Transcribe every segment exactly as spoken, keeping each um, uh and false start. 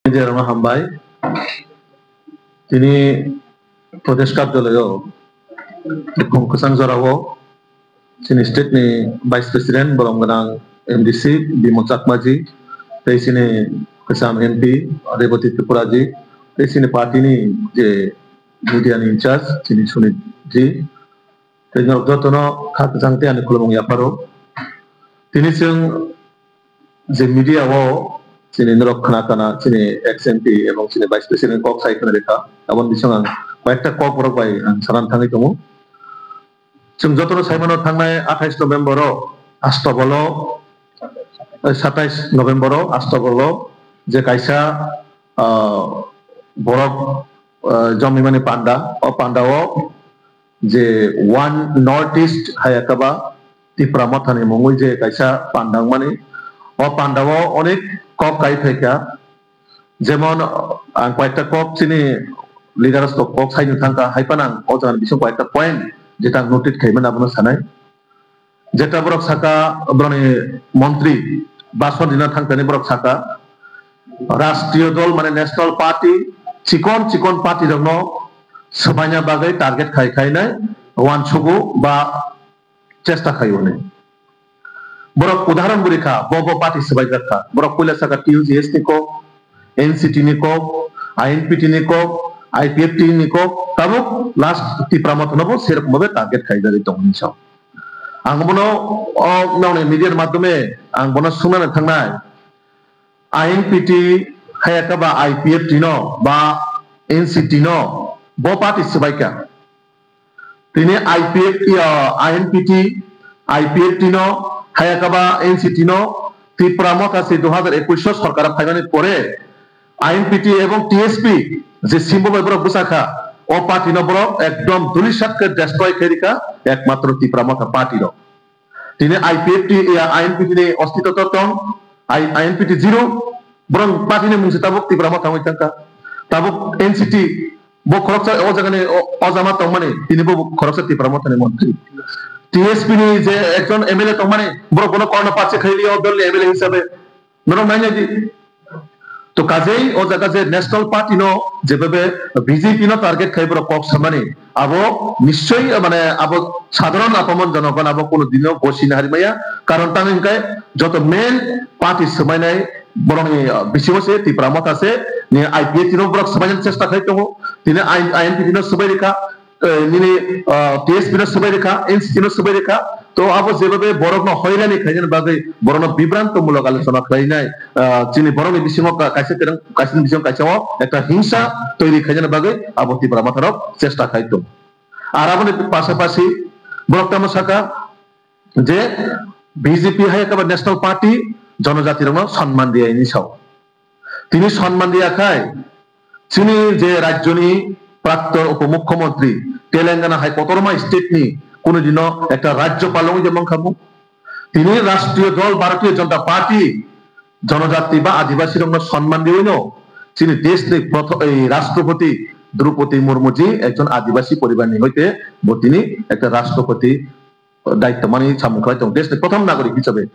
Media rokno hambai. Tini Pradesh Karjalayo bukhung kwchang jorao chini state ni Vice President borom gwnang M D C Bimal Chakma ji, tei chini kwcham M P Rebati Tripura ji, tei chini party ni je media ni in charge chini Sunit ji, tei norok jotono kha kwchang tei ani khulumung yapharo. Tini chwng je media o chini norok khna kana chini ex M P ebong chini Vice President kok sai khna rikha, aboni bising ang koi ekta kok borok bai ang sana thangwi tongo. Chwng jotono sai mano, thangnai athais November o Astabolo, eh, satais November o Astabolo je kaisa, ah, borok, ah, jomimani panda, o panda o je One North East Hayakaba Tipra Mothani mungwi je kaisa panda wngmani, o panda o onek kok kai phaikha. Jemon, ang koyekta kok chini leaders rok kok saino thangkha, hai phano ang o jaga ni bising koyekta point jeta ang noted khaimani abono sanai. Jeta borok saka, borokni montri bhasan rina thangkani borok saka, Rashtriya Dol mane National Party, chikon chikon party rokno swbaina bagwi target khai khainai uansugo ba chesta khai hwnwi. Borok udahoron bwrwi kha, bo bo party swbaijak kha. Borok puila saka T U J S ni kok, N C T ni kok, I N P T ni kok, I P F T ni kok, tabuk last Tipra Motha no bo serokom bhabe target khaijagwi tong hwnwi sao. Ang bono, o, nokni media ni madhyome ang bono swngnani thangnai. I N P T hayakha ba I P F T no ba N C T no bo party swbaikha. Tini I P F T, ah, I N P T, I P F T no hayakha ba N C T no Tipra Motha se dui hazar ekush o sorkar phaimani pore I N P T ebong T S P je symbol bai borok bwsakha, o party no borok ekdom dulisat khe destroy khairikha ekmatro Tipra Motha party rok. Tini I P F T, ya, I N P T ni ostito to tong, I-, I N P T zero, borok party ni mungsi tabuk Tipra Motha wngwi thangkha. Tabuk N C T, bo khoroksa o jaga ni o, o jama tongmani, tini bo khoroksa Tipra Motha ni montri. T S P ni je ekjon M L A tongmani, borok bono korno pache khaili o dol ni M L A hisabe. Norok nainai di. To kajei o jaga je National Party no jebabe B J P no target khai borok kok samani, abo nischoi mane abo sadharon apamon jonogon abo kono dino gosi na harimaya. Karon tang hingkai joto main party swmainai borokni, ah, bisingo se Tipra Motha se ni I P F T no borok swmainani chesta khai tongo. Tini I-, I N P T no swbai rikha. Eh, nini, ah, T S P no swbai rikha, N C T no swbai rikha, to abo jebabe borokno hoirani khainani bagwi, borokno bibranto mulok alochona khlainai, ah, chini borokni bisingo ka-, kaisa terang, kaisa bisingo kaisa o ekta hingsa toiri khainani bagwi abo Tipra Motharok chesta khai tongo. Ar aboni pasapasi borok tamo saka, je B J P hai ekaba National Party jonojatirokno sonman diya hinwi sao. Tini sonman diya khai, chini je rajyoni prakton upomukhyamantri, Telangana hai kotorma state ni kunu dino ekta rajyopal wngwi tongmang khamu. Tini Rashtriya Dol Bharatiya Janata Party jonojati ba adibasi rokno sonman diwino chini desh ni protho-, ei Rashtrapati Droupadi Murmu ji ekjon adibasi poribar ni hoite bo tini ekta Rashtrapati daityo mani samung khlai tongo, desh ni prothom nagorik hisabe.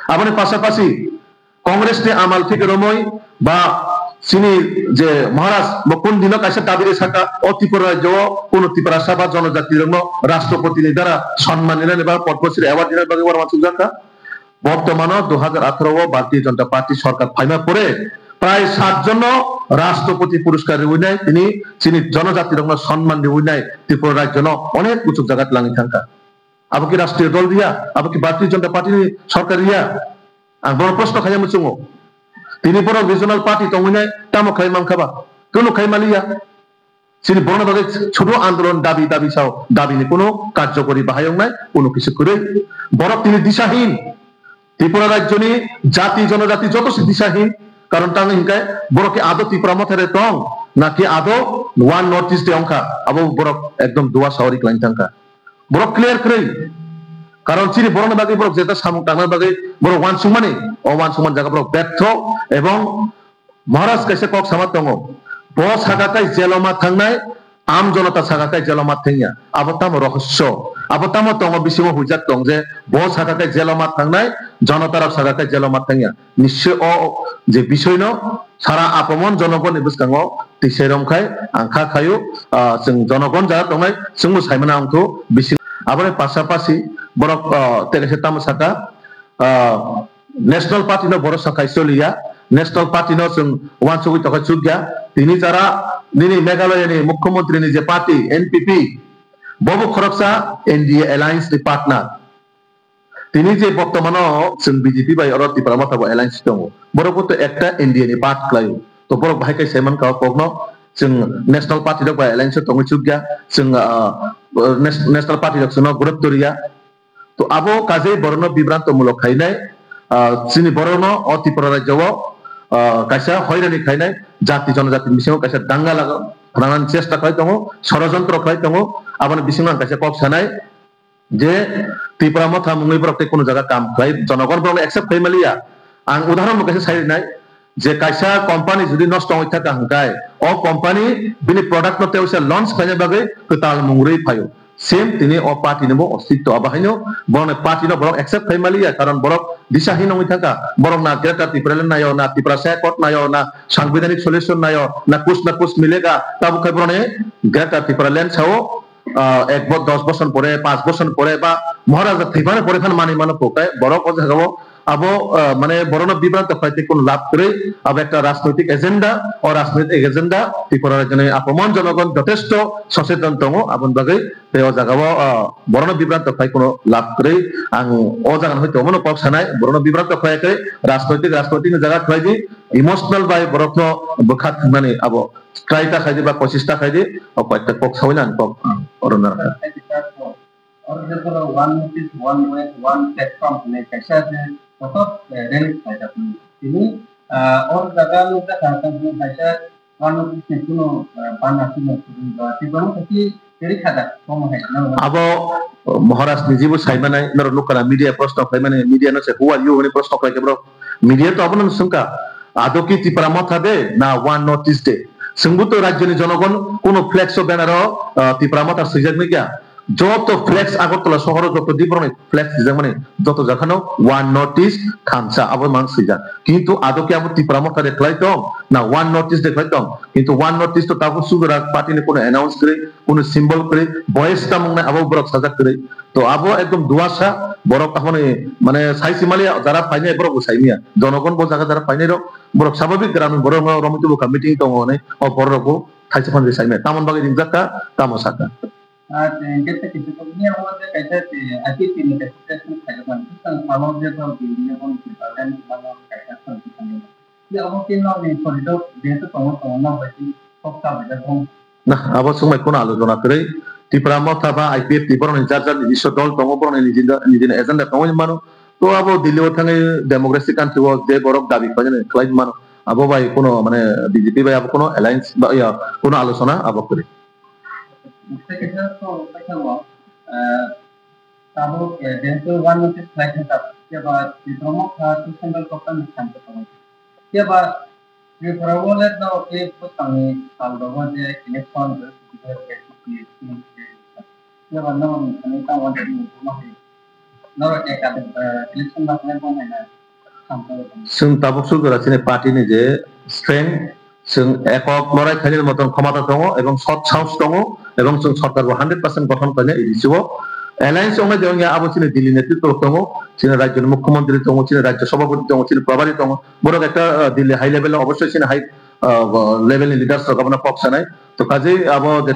Aboni pasapasi Congress ni amal thik romwi ba chini je Maharaj bo kun dino kaisa dabi rwi saka, o Tripura rajyo o kuno Tiprasa ba jonojati rokno Rashtrapati ni dara sonman rinani ba Padma Shri Award rinani bagwi uansukjak kha. Bortomano dui hazar atharo o Bharatiya Janata Party sorkar phaima pore prai sat jonno Rashtrapati Puraskar riwinai tini chini jonojati rokno sonman riwinai Tripura rajyono onek kuchuk jaga twlangwi thangkha. Abo ki Rashtriya Dol riya? Abo ki Bharatiya Janata Party ni sorkar riya? Ang bono proshno khaina muchungo. Tini borok regional party tongwinai tamo khai mankha ba? Kunu khai maliya. Chini borokni bagwi chhudu andolon dabi dabi sao, dabi ni kunu karjokori bahai wngnai kunu kisa kwrwi. Borok tini disahin. Tripura rajyoni jati jonojati joto se disahin, karon tang hingkhe borok ki ado Tipra Motha re tong, na ki ado One North East de wngkha, abo borok ekdom dua saori kwlaini thangkha. Borok clear kwrwi, karon chini borokni bagwi borok jeta samung tangnani bagwi borok uansukmani, o uansukmani jaga borok betho, ebong Maharaj kaisa kok sama tongo, bo saka tai jeloma thangnai, Am jonota saka khe jelo ma thangya. Abo tamo rohosyo? Abo tamo tongo bisingo huijak tong je bo saka khe jelo ma thangnai, jonota rok saka khe jelo ma thangya. Nishchoi o je bisoino sara apamon jonogonni bwskango twi sai romkhai ang kha khaio, ah, chwng jonogon jaga tongnai chwngbo saimano ang thu bising. Aboni pasapasi borok, ah, tei kaisa tamo saka, ah, National Party no borok sakhai choliya, National Party no chwng uansugwi tongkha chukya. Tini jara nini Meghalaya ni Mukhyamantri ni je party N P P, bobo khoroksa N D A alliance ni partner. Tini je bortomano chwng B J P bai oro Tipra Motha bo alliance tongo, borok bo to ekta N D A ni part khlaio. To borok bahai khe sai mankha o kokno, chwng National Party rok bai alliance o tongwi chukya, chwng, ah, Nas-, National Party rok chwngno gurutto riya. To abo kajei borokno bibranto mulok khainai, ah, chini borokno o Tripura rajyo o, ah, kaisa hoirani khainai, jati jonojati bisingo kaisa danga laga, khnanani chesta khlai tongo, sorojontro khlai tongo, aboni bisingo ang kaisa kok sanai je Tipra Motha mungwi borok tei kunu jaga kam khlai, jonogon borokno accept khai maliya. Ang udahoron bo kaisa sai rinai, je kaisa company jodi nosto wngwi thaka hwnkhe, o company bini product no tei waisa launch khlaina bagwi kwtal mung rwi phaio. Same tini o party ni bo ostitto, abo haino borokni party no borok accept khai maliya, karon borok disa hino wngwi thaka, borok na Greater Tipraland naio, na Tiprasa Accord naio, na Sangbidhanik Solution naio, na kuch na kuch milega, tabuk khai borokni Greater Tipraland sao, ah, ek bo-, dos bosor pore, panch bosor pore ba Maharaja thwimani pore phano manwi mano, phukai borok o jagao abo, ah, mane borokno bibranto khlai tei kunu labh kwrwi. Abo ekta rajnoitik agenda, o rajnoitik agenda Tripura rajyoni apamon jonogon jotesto soseton tongo, aboni bagwi tei o jagao, ah, borokno bibranto khlai kunu labh kwrwi. Ang o jaga no hoi tongmano kok sanai, borokno bibranto khlai khe rajnoitik, rajnoitik ni jaga khlai di, emotional bai borokno bwkha thwngnani abo try ta khai di ba kosis ta khai di, o koita kok sawi na ang kok, ah, oro na rakha. Oro je borok one notice, one voice, one platform hinwi kaisa je kotor, eh, rally khlaijak mani. Tini, ah, o jaga nukjakha tongmani kaisa one notice ni kunu, ah, bana simo kwrwi ba tei bono kaisa kwrwi kha da, bomo hai khna. Abo, oh, Maharaj ni jibo saimanai, norok nukha na media proshno khlaimani, media no se, "Who are you?" hinwi proshno khlai khe borok, media to abono swngkha, "Ado ki Tipra Motha de na One North East de?" Chwngbo to rajyoni jonogon kunu flex o banner o, ah, Tipra Motha swijak nukya. Joto flex Agartala sohoro joto diborokni flex swijak mani joto jakhano One North East thansa abo mang swijak. Kintu ado khe abo Tipra Motha de khlai tong na One North East de khlai tong? Kintu One North East to tabuk sujura party ni kono announce kwrwi, kono symbol kwrwi, voice tamung nai abo borok sajak kwrwi. To abo ekdom duasa borok, tahoni mane sai simaliya jara phainai borok bo saimiya. Jonogon bo jaga jara phainai rok borok sababik gramin borok no romwi tubu kha meeting tongo hinwi o borok rok bo thaisa phan je saimiya. Tamoni bagwi ringjak kha, tamo saka. Ah, tei hingke tei kisa kok ni abo je kaisa tei I P F T ni kaisa statement khaijak mani. Bwskango salo je borok Delhi ni borok Tipraland ni mano kaisa song kisa ni. Tei abo tei nok ni koridor je to tongo tongo nok bai tei kok ta bai jak bong. Na, abo swngbai kono alochona kwrwi. Tipra Motha ba I P F T borokni jar jar nijiswa dol tongo, borokni niji, nijini agenda tongo hinwi mano. To abo Delhi o thangwi democracy country o je borok dabi khlainani khlai mano. Abo bai kono mane B J P bai abo kono alliance ba, ya, kono alochona abo kwrwi. Tei kaisa to kaisa bo, eh, tabuk, eh, dental one notice khlai khe tabuk, keba Tipra Motha to central government ni thang khe tongo. Keba Tripura o le norok tei bwskangni sal rogo je election, keba norok ni thani tamo tini bo ma hai. Norok ekta, eh, election ma khlai bo hai na. Chwng tabuk sujura chini party ni je strength, chwng ekok lorai khainani motom khomata tongo ebong sot sahos tongo ebong chwng sorkar bo hundred percent gothon khlainai A D C o. Alliance wngnai de wngya abo chini Delhi netritwo tongo, chini rajyoni mukhyamantri tongo, chini rajya sabhapati tongo, chini probari tongo. Borok ekta, ah, Delhi high level o obossoi chini high, ah, level ni leaders rok abono kok sanai. To kajei abo je